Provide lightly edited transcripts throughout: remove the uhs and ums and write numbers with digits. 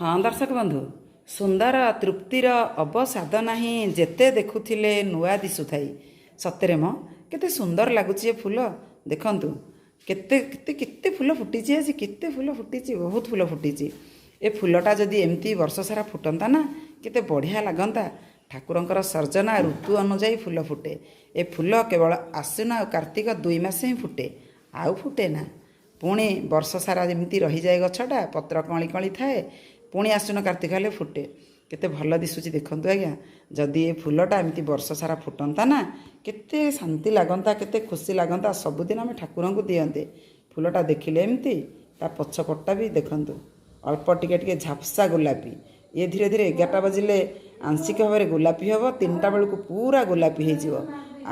ହଁ ଦର୍ଶକ ବନ୍ଧୁ, ସୁନ୍ଦର ତୃପ୍ତିର ଅବସାଦ ନାହିଁ, ଯେତେ ଦେଖୁଥିଲେ ନୂଆ ଦିଶୁଥାଇ। ସତରେ ମ, କେତେ ସୁନ୍ଦର ଲାଗୁଛି ଏ ଫୁଲ। ଦେଖନ୍ତୁ କେତେ କେତେ କେତେ ଫୁଲ ଫୁଟିଛି ଆଜି, କେତେ ଫୁଲ ଫୁଟିଛି, ବହୁତ ଫୁଲ ଫୁଟିଛି। ଏ ଫୁଲଟା ଯଦି ଏମିତି ବର୍ଷ ସାରା ଫୁଟନ୍ତା ନା, କେତେ ବଢ଼ିଆ ଲାଗନ୍ତା। ଠାକୁରଙ୍କର ସର୍ଜନା ଋତୁ ଅନୁଯାୟୀ ଫୁଲ ଫୁଟେ। ଏ ଫୁଲ କେବଳ ଆଶ୍ୱିନ ଆଉ କାର୍ତ୍ତିକ 2 ମାସ ହିଁ ଫୁଟେ, ଆଉ ଫୁଟେ ନା। ପୁଣି ବର୍ଷ ସାରା ଯେମିତି ରହିଯାଏ ଗଛଟା, ପତ୍ର କଅଁଳି କଅଁଳି ଥାଏ, ପୁଣି ଆଶ୍ୱିନ କାର୍ତ୍ତିକ ହେଲେ ଫୁଟେ। କେତେ ଭଲ ଦିଶୁଛି ଦେଖନ୍ତୁ ଆଜ୍ଞା। ଯଦି ଏ ଫୁଲଟା ଏମିତି ବର୍ଷ ସାରା ଫୁଟନ୍ତା ନା, କେତେ ଶାନ୍ତି ଲାଗନ୍ତା, କେତେ ଖୁସି ଲାଗନ୍ତା। ସବୁଦିନ ଆମେ ଠାକୁରଙ୍କୁ ଦିଅନ୍ତେ। ଫୁଲଟା ଦେଖିଲେ ଏମିତି, ତା ପଛପଟଟା ବି ଦେଖନ୍ତୁ ଅଳ୍ପ ଟିକେ ଟିକେ ଝାପ୍ସା ଗୋଲାପୀ। ଇଏ ଧୀରେ ଧୀରେ 11ଟା ବାଜିଲେ ଆଂଶିକ ଭାବରେ ଗୋଲାପୀ ହେବ, 3ଟା ବେଳକୁ ପୁରା ଗୋଲାପୀ ହେଇଯିବ,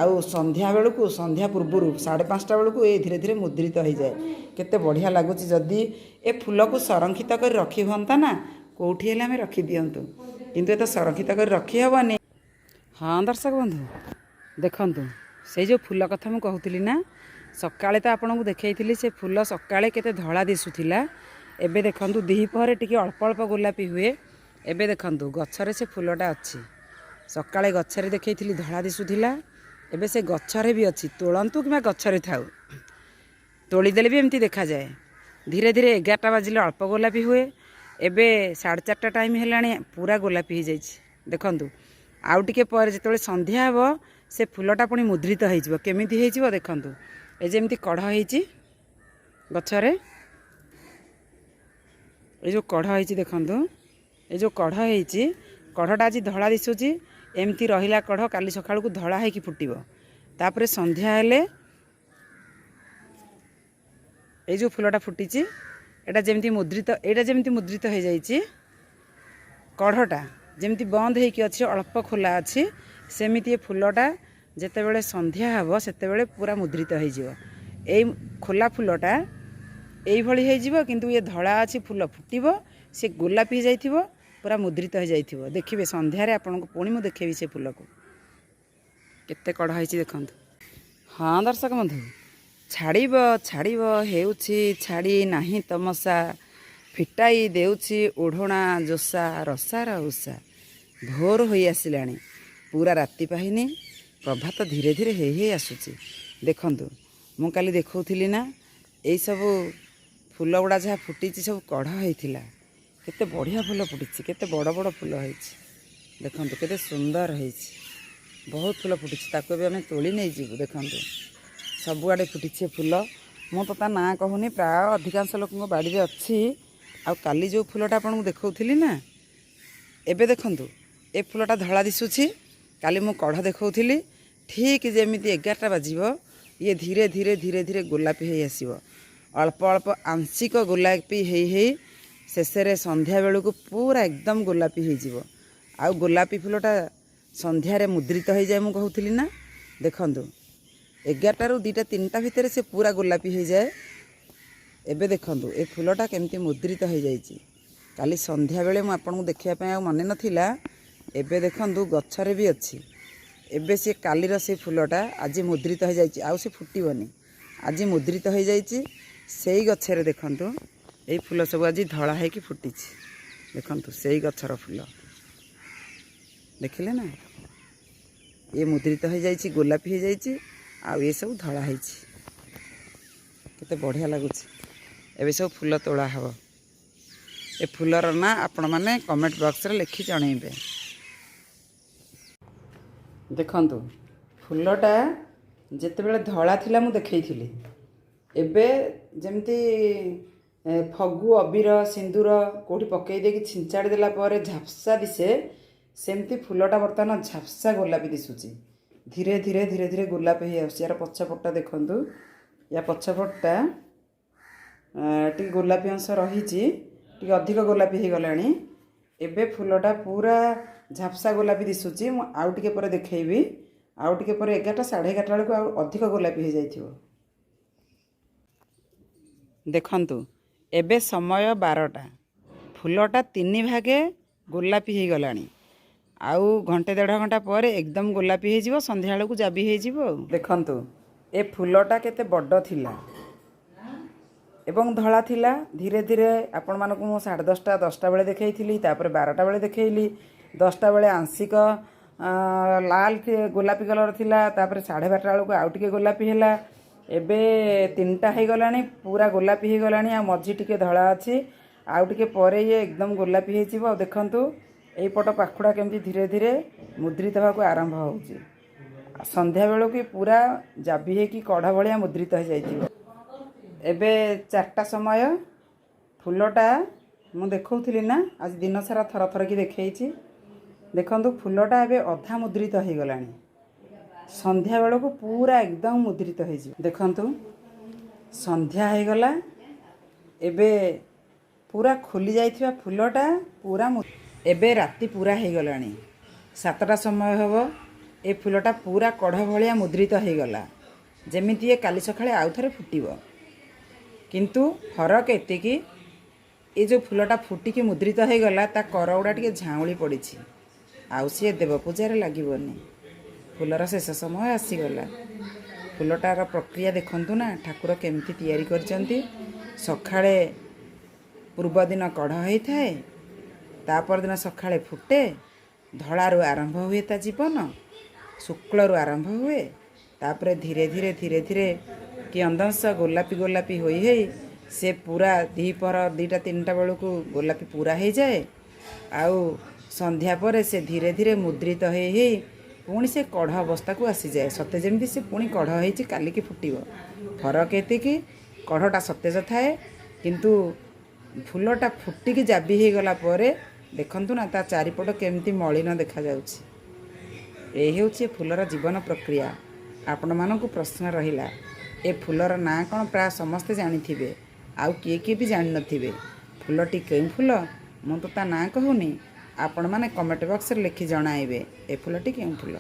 ଆଉ ସନ୍ଧ୍ୟା ବେଳକୁ, ସନ୍ଧ୍ୟା ପୂର୍ବରୁ 5:30 ବେଳକୁ ଏ ଧୀରେ ଧୀରେ ମୁଦ୍ରିତ ହେଇଯାଏ। କେତେ ବଢ଼ିଆ ଲାଗୁଛି। ଯଦି ଏ ଫୁଲକୁ ସଂରକ୍ଷିତ କରି ରଖି ହୁଅନ୍ତା ନା, କେଉଁଠି ହେଲେ ଆମେ ରଖିଦିଅନ୍ତୁ, କିନ୍ତୁ ଏ ତ ସଂରକ୍ଷିତ କରି ରଖିହେବନି। ହଁ ଦର୍ଶକ ବନ୍ଧୁ, ଦେଖନ୍ତୁ ସେଇ ଯେଉଁ ଫୁଲ କଥା ମୁଁ କହୁଥିଲି ନା, ସକାଳେ ତ ଆପଣଙ୍କୁ ଦେଖେଇଥିଲି, ସେ ଫୁଲ ସକାଳେ କେତେ ଧଳା ଦିଶୁଥିଲା। ଏବେ ଦେଖନ୍ତୁ ଦ୍ୱିପହରେ ଟିକେ ଅଳ୍ପ ଅଳ୍ପ ଗୋଲାପୀ ହୁଏ। ଏବେ ଦେଖନ୍ତୁ ଗଛରେ ସେ ଫୁଲଟା ଅଛି। ସକାଳେ ଗଛରେ ଦେଖେଇଥିଲି ଧଳା ଦିଶୁଥିଲା, ଏବେ ସେ ଗଛରେ ବି ଅଛି। ତୋଳନ୍ତୁ କିମ୍ବା ଗଛରେ ଥାଉ, ତୋଳିଦେଲେ ବି ଏମିତି ଦେଖାଯାଏ। ଧୀରେ ଧୀରେ 11ଟା ବାଜିଲେ ଅଳ୍ପ ଗୋଲାପୀ ହୁଏ। ଏବେ 4:30 ଟାଇମ୍ ହେଲାଣି, ପୁରା ଗୋଲାପୀ ହେଇଯାଇଛି। ଦେଖନ୍ତୁ ଆଉ ଟିକେ ପରେ ଯେତେବେଳେ ସନ୍ଧ୍ୟା ହେବ, ସେ ଫୁଲଟା ପୁଣି ମୁଦ୍ରିତ ହେଇଯିବ। କେମିତି ହେଇଯିବ ଦେଖନ୍ତୁ। ଏ ଯେମିତି କଢ଼ ହେଇଛି ଗଛରେ, ଏ ଯେଉଁ କଢ଼ ହେଇଛି ଦେଖନ୍ତୁ, ଏ ଯେଉଁ କଢ଼ ହେଇଛି, କଢ଼ଟା ଆଜି ଧଳା ଦିଶୁଛି। ଏମିତି ରହିଲା କଢ଼ କାଲି ସକାଳକୁ ଧଳା ହେଇକି ଫୁଟିବ। ତାପରେ ସନ୍ଧ୍ୟା ହେଲେ ଏଇ ଯେଉଁ ଫୁଲଟା ଫୁଟିଛି, ଏଇଟା ଯେମିତି ମୁଦ୍ରିତ, ଏଇଟା ଯେମିତି ମୁଦ୍ରିତ ହେଇଯାଇଛି, କଢ଼ଟା ଯେମିତି ବନ୍ଦ ହେଇକି ଅଛି, ଅଳ୍ପ ଖୋଲା ଅଛି, ସେମିତି ଏ ଫୁଲଟା ଯେତେବେଳେ ସନ୍ଧ୍ୟା ହେବ ସେତେବେଳେ ପୁରା ମୁଦ୍ରିତ ହେଇଯିବ। ଏଇ ଖୋଲା ଫୁଲଟା ଏଇଭଳି ହେଇଯିବ, କିନ୍ତୁ ଇଏ ଧଳା ଅଛି, ଫୁଲ ଫୁଟିବ, ସେ ଗୋଲାପୀ ହେଇଯାଇଥିବ, ପୁରା ମୁଦ୍ରିତ ହେଇଯାଇଥିବ। ଦେଖିବେ ସନ୍ଧ୍ୟାରେ ଆପଣଙ୍କୁ ପୁଣି ମୁଁ ଦେଖେଇବି ସେ ଫୁଲକୁ କେତେ କଢ଼ ହେଇଛି ଦେଖନ୍ତୁ। ହଁ ଦର୍ଶକ ବନ୍ଧୁ, ଛାଡ଼ିବ ଛାଡ଼ିବ ହେଉଛି, ଛାଡ଼ି ନାହିଁ ତମସା, ଫିଟାଇ ଦେଉଛି ଓଢ଼ଣା ଯୋଷା ରସାର ଉଷା। ଭୋର ହୋଇ ଆସିଲାଣି, ପୁରା ରାତି ପାହିନି, ପ୍ରଭାତ ଧୀରେ ଧୀରେ ହେଇ ହେଇ ଆସୁଛି। ଦେଖନ୍ତୁ ମୁଁ କାଲି ଦେଖାଉଥିଲି ନା, ଏଇସବୁ ଫୁଲ ଗୁଡ଼ା ଯାହା ଫୁଟିଛି ସବୁ କଢ଼ ହେଇଥିଲା। କେତେ ବଢ଼ିଆ ଫୁଲ ଫୁଟିଛି, କେତେ ବଡ଼ ବଡ଼ ଫୁଲ ହେଇଛି। ଦେଖନ୍ତୁ କେତେ ସୁନ୍ଦର ହେଇଛି, ବହୁତ ଫୁଲ ଫୁଟିଛି। ତାକୁ ଏବେ ଆମେ ତୋଳି ନେଇଯିବୁ। ଦେଖନ୍ତୁ ସବୁଆଡ଼େ ଫୁଟିଛି ଏ ଫୁଲ। ମୁଁ ତ ତା ନାଁ କହୁନି, ପ୍ରାୟ ଅଧିକାଂଶ ଲୋକଙ୍କ ବାଡ଼ିରେ ଅଛି। ଆଉ କାଲି ଯେଉଁ ଫୁଲଟା ଆପଣଙ୍କୁ ଦେଖାଉଥିଲି ନା, ଏବେ ଦେଖନ୍ତୁ ଏ ଫୁଲଟା ଧଳା ଦିଶୁଛି। କାଲି ମୁଁ କଢ଼ ଦେଖାଉଥିଲି। ଠିକ୍ ଯେମିତି 11ଟା ବାଜିବ, ଇଏ ଧୀରେ ଧୀରେ ଧୀରେ ଧୀରେ ଗୋଲାପୀ ହେଇ ଆସିବ। ଅଳ୍ପ ଅଳ୍ପ ଆଂଶିକ ଗୋଲାପୀ ହେଇ ହେଇ ଶେଷରେ ସନ୍ଧ୍ୟା ବେଳକୁ ପୁରା ଏକଦମ ଗୋଲାପୀ ହେଇଯିବ। ଆଉ ଗୋଲାପୀ ଫୁଲଟା ସନ୍ଧ୍ୟାରେ ମୁଦ୍ରିତ ହେଇଯାଏ, ମୁଁ କହୁଥିଲି ନା। ଦେଖନ୍ତୁ 11ଟାରୁ 2ଟା 3ଟା ଭିତରେ ସେ ପୁରା ଗୋଲାପୀ ହେଇଯାଏ। ଏବେ ଦେଖନ୍ତୁ ଏ ଫୁଲଟା କେମିତି ମୁଦ୍ରିତ ହେଇଯାଇଛି। କାଲି ସନ୍ଧ୍ୟାବେଳେ ମୁଁ ଆପଣଙ୍କୁ ଦେଖିବା ପାଇଁ ଆଉ ମନେ ନଥିଲା। ଏବେ ଦେଖନ୍ତୁ ଗଛରେ ବି ଅଛି। ଏବେ ସେ କାଲିର ସେ ଫୁଲଟା ଆଜି ମୁଦ୍ରିତ ହେଇଯାଇଛି, ଆଉ ସେ ଫୁଟିବନି, ଆଜି ମୁଦ୍ରିତ ହେଇଯାଇଛି। ସେଇ ଗଛରେ ଦେଖନ୍ତୁ ଏଇ ଫୁଲ ସବୁ ଆଜି ଧଳା ହେଇକି ଫୁଟିଛି। ଦେଖନ୍ତୁ ସେଇ ଗଛର ଫୁଲ ଦେଖିଲେ ନା, ଇଏ ମୁଦ୍ରିତ ହେଇଯାଇଛି, ଗୋଲାପୀ ହେଇଯାଇଛି, ଆଉ ଏ ସବୁ ଧଳା ହେଇଛି। କେତେ ବଢ଼ିଆ ଲାଗୁଛି। ଏବେ ସବୁ ଫୁଲ ତୋଳା ହେବ। ଏ ଫୁଲର ନାଁ ଆପଣମାନେ କମେଣ୍ଟ ବକ୍ସରେ ଲେଖି ଜଣେଇବେ। ଦେଖନ୍ତୁ ଫୁଲଟା ଯେତେବେଳେ ଧଳା ଥିଲା ମୁଁ ଦେଖେଇଥିଲି, ଏବେ ଯେମିତି ଫଗୁ ଅବିର ସିନ୍ଦୁର କେଉଁଠି ପକେଇ ଦେଇକି ଛିଞ୍ଚାଡ଼ି ଦେଲା ପରେ ଝାପ୍ସା ଦିଶେ, ସେମିତି ଫୁଲଟା ବର୍ତ୍ତମାନ ଝାପ୍ସା ଗୋଲାପୀ ଦିଶୁଛି। ଧୀରେ ଧୀରେ ଧୀରେ ଧୀରେ ଗୋଲାପୀ ହେଇ ଆସୁଛି। ୟାର ପଛପଟଟା ଦେଖନ୍ତୁ, ୟା ପଛପଟଟା ଟିକେ ଗୋଲାପୀ ଅଂଶ ରହିଛି, ଟିକେ ଅଧିକ ଗୋଲାପୀ ହେଇଗଲାଣି। ଏବେ ଫୁଲଟା ପୁରା ଝାପ୍ସା ଗୋଲାପୀ ଦିଶୁଛି। ମୁଁ ଆଉ ଟିକେ ପରେ ଦେଖେଇବି। ଆଉ ଟିକେ ପରେ 11ଟା 11:30 ବେଳକୁ ଆଉ ଅଧିକ ଗୋଲାପୀ ହେଇଯାଇଥିବ। ଦେଖନ୍ତୁ ଏବେ ସମୟ 12ଟା, ଫୁଲଟା 3 ଭାଗେ ଗୋଲାପୀ ହେଇଗଲାଣି। ଆଉ ଘଣ୍ଟେ ଦେଢ଼ ଘଣ୍ଟା ପରେ ଏକଦମ ଗୋଲାପୀ ହେଇଯିବ, ସନ୍ଧ୍ୟାବେଳକୁ ଜାବି ହେଇଯିବ। ଆଉ ଦେଖନ୍ତୁ ଏ ଫୁଲଟା କେତେ ବଡ଼ ଥିଲା। ଏବଂ ଧଳା ଥିଲା। ଧୀରେ ଧୀରେ ଆପଣମାନଙ୍କୁ ମୁଁ 10:30, 10ଟା ବେଳେ ଦେଖେଇଥିଲି, ତାପରେ 12ଟା ବେଳେ ଦେଖେଇଲି। 10ଟା ବେଳେ ଆଂଶିକ ଲାଲ, ଗୋଲାପୀ କଲର୍ ଥିଲା। ତାପରେ 12:30 ବେଳକୁ ଆଉ ଟିକେ ଗୋଲାପୀ ହେଲା। ଏବେ 3ଟା ହେଇଗଲାଣି, ପୁରା ଗୋଲାପୀ ହେଇଗଲାଣି ଆଉ ମଝି ଟିକେ ଧଳା ଅଛି। ଆଉ ଟିକେ ପରେ ଇଏ ଏକଦମ ଗୋଲାପୀ ହେଇଯିବ। ଆଉ ଦେଖନ୍ତୁ, ଏଇପଟ ପାଖୁଡ଼ା କେମିତି ଧୀରେ ଧୀରେ ମୁଦ୍ରିତ ହେବାକୁ ଆରମ୍ଭ ହେଉଛି। ସନ୍ଧ୍ୟା ବେଳକୁ ପୁରା ଜାବି ହେଇକି କଢ଼ ଭଳିଆ ମୁଦ୍ରିତ ହେଇଯାଇଥିବ। ଏବେ 4ଟା ସମୟ। ଫୁଲଟା ମୁଁ ଦେଖାଉଥିଲି ନା, ଆଜି ଦିନ ସାରା ଥର ଥରକି ଦେଖେଇଛି। ଦେଖନ୍ତୁ, ଫୁଲଟା ଏବେ ଅଧା ମୁଦ୍ରିତ ହେଇଗଲାଣି। ସନ୍ଧ୍ୟା ବେଳକୁ ପୁରା ଏକଦମ ମୁଦ୍ରିତ ହେଇଯିବ। ଦେଖନ୍ତୁ, ସନ୍ଧ୍ୟା ହେଇଗଲା। ଏବେ ପୁରା ଖୋଲି ଯାଇଥିବା ଫୁଲଟା ପୁରା। ଏବେ ରାତି ପୁରା ହେଇଗଲାଣି, 7ଟା ସମୟ ହେବ। ଏ ଫୁଲଟା ପୁରା କଢ଼ ଭଳିଆ ମୁଦ୍ରିତ ହେଇଗଲା, ଯେମିତି ଏ କାଲି ସକାଳେ ଆଉ ଥରେ ଫୁଟିବ। କିନ୍ତୁ ଫରକ ଏତିକି, ଏ ଯେଉଁ ଫୁଲଟା ଫୁଟିକି ମୁଦ୍ରିତ ହେଇଗଲା, ତା କର ଗୁଡ଼ା ଟିକେ ଝାଉଁଳି ପଡ଼ିଛି, ଆଉ ସିଏ ଦେବ ପୂଜାରେ ଲାଗିବନି। ଫୁଲର ଶେଷ ସମୟ ଆସିଗଲା। ଫୁଲଟାର ପ୍ରକ୍ରିୟା ଦେଖନ୍ତୁ ନା, ଠାକୁର କେମିତି ତିଆରି କରିଛନ୍ତି। ସକାଳେ ପୂର୍ବଦିନ କଢ଼ ହେଇଥାଏ, ତା ପରଦିନ ସକାଳେ ଫୁଟେ। ଧଳାରୁ ଆରମ୍ଭ ହୁଏ ତା ଜୀବନ, ଶୁକ୍ଳରୁ ଆରମ୍ଭ ହୁଏ। ତାପରେ ଧୀରେ ଧୀରେ ଧୀରେ ଧୀରେ କିୟଦଂଶ ଗୋଲାପୀ ଗୋଲାପୀ ହୋଇ ହୋଇ ସେ ପୁରା ଦ୍ୱିପହର 2ଟା 3ଟା ବେଳକୁ ଗୋଲାପୀ ପୁରା ହେଇଯାଏ। ଆଉ ସନ୍ଧ୍ୟା ପରେ ସେ ଧୀରେ ଧୀରେ ମୁଦ୍ରିତ ହେଇ ହେଇ ପୁଣି ସେ କଢ଼ ଅବସ୍ଥାକୁ ଆସିଯାଏ, ସତେ ଯେମିତି ସେ ପୁଣି କଢ଼ ହେଇଛି, କାଲିକି ଫୁଟିବ। ଫରକ ଏତିକି, କଢ଼ଟା ସତେଜ ଥାଏ, କିନ୍ତୁ ଫୁଲଟା ଫୁଟିକି ଜାବି ହେଇଗଲା ପରେ ଦେଖନ୍ତୁ ନା, ତା ଚାରିପଟ କେମିତି ମଳିନ ଦେଖାଯାଉଛି। ଏ ହେଉଛି ଏ ଫୁଲର ଜୀବନ ପ୍ରକ୍ରିୟା। ଆପଣମାନଙ୍କୁ ପ୍ରଶ୍ନ ରହିଲା, ଏ ଫୁଲର ନାଁ କ'ଣ? ପ୍ରାୟ ସମସ୍ତେ ଜାଣିଥିବେ, ଆଉ କିଏ କିଏ ବି ଜାଣିନଥିବେ। ଫୁଲଟି କେଉଁ ଫୁଲ? ମୁଁ ତ ତା ନାଁ କହୁନି, ଆପଣମାନେ କମେଣ୍ଟ ବକ୍ସରେ ଲେଖି ଜଣାଇବେ ଏ ଫୁଲଟି କେଉଁ ଫୁଲ।